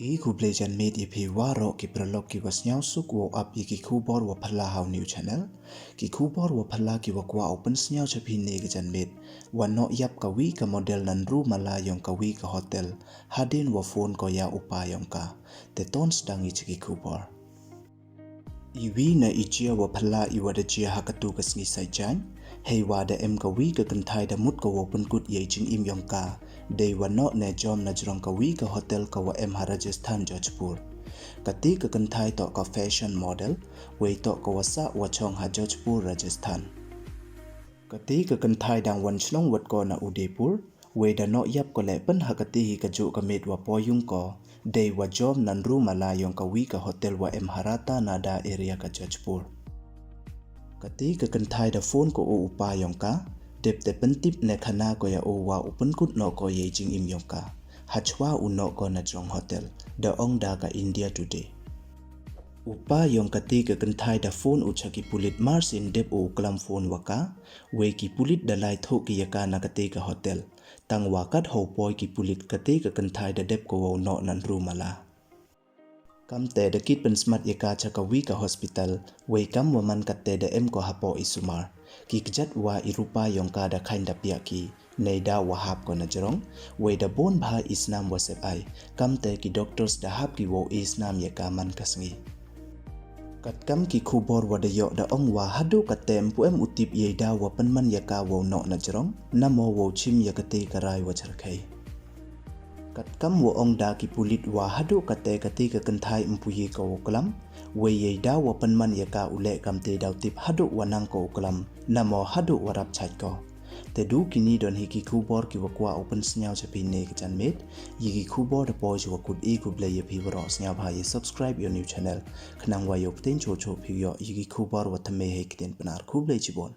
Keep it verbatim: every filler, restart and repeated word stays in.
I khublei janmiet ya phi waroh ki paralok ki wa sniawsuk wow ap ya ki khubor wa phylla ha u new channel. Ki khubor wa phylla ki wa kwah u pynsniaw cha phi ne ka janmiet, wa noh yap ka wi ka model na ynru mala yong ka wi ka hotel hadien wa phone ko ya u pa yong ka. Te ton sdang i cha ki khubor. I wi na i jia wa phylla i wa da jia ha katu ka sngi Saitjaiñ, hei wa da em ka wi ka kynthai da mut ka wow pynkut ya i jingim yong ka, dei wa noh ne jom na jrong ka wi ka hotel ka wa em ha Rajasthan, Jodhpur. Kati ka kynthai toh ka fashion model, wei toh ka wa sah wa chong ha Jodhpur, Rajasthan. Kati ka kynthai dang wan chnong wat ko na Udaipur, wei da noh yap ko leh pyn ha kati hi ka juh ka miet wa poi yung ko, dei wa jom na ynru mala yong ka wi ka hotel wa em ha Rata Nada area ka Jodhpur. Kati ka kynthai da phone ko u u pa yong ka, dep te pyntip ne khana ko ya u wa u pynkut noh ko ya i jingim yong ka, hachwa u noh ko na jrong hotel, da ong da ka India Today. U pa yong kati ka kynthai da phone u cha ki pulit marsien dep u u klam phone wa ka, wei ki pulit da lai thoh ki ya ka na kati ka hotel. Tang wa kat haw poi ki pulit, kati ka kynthai da dep ko wow noh na ynru mala. Kamte da kit pynsmat ya ka cha ka wi ka hospital, wei kam wa man katte da em ko hapoh i sumar. Ki kjat wa i rupa yong ka da khaiñ da piah ki, nei da wa hap ko na jrong, wei da bun bha i snam wa sep ai. Kamte ki doctors da hap ki wow i snam ya ka man ka sngi. Katkam ki khubor wa da yoh da ong wa haduh katte ym pu em u tip yei da wa pynman ya ka wow noh na jrong, namo wow chim ya kati ka rai wa chyrkhei. Katkam wa ong da ki pulit wa haduh katte kati ka kynthai ym pu ye ka wow klam, wei yei da wa pynman ya ka u leh kamte daw tip haduh wa nang ko u klam, namo haduh wa rap chait ko. Te du kini don hi ki khubor ki wa kwah u pynsniaw cha phi ne ka janmiet. Ya ki khubor da poi cha wa kut, i khublei ya phi waroh, sniawbha ya subscribe ya u new channel, khnang wa yoh pten cho cho phi yoh ya ki khubor wa thymme hei ktien Pnar. Khublei chibun.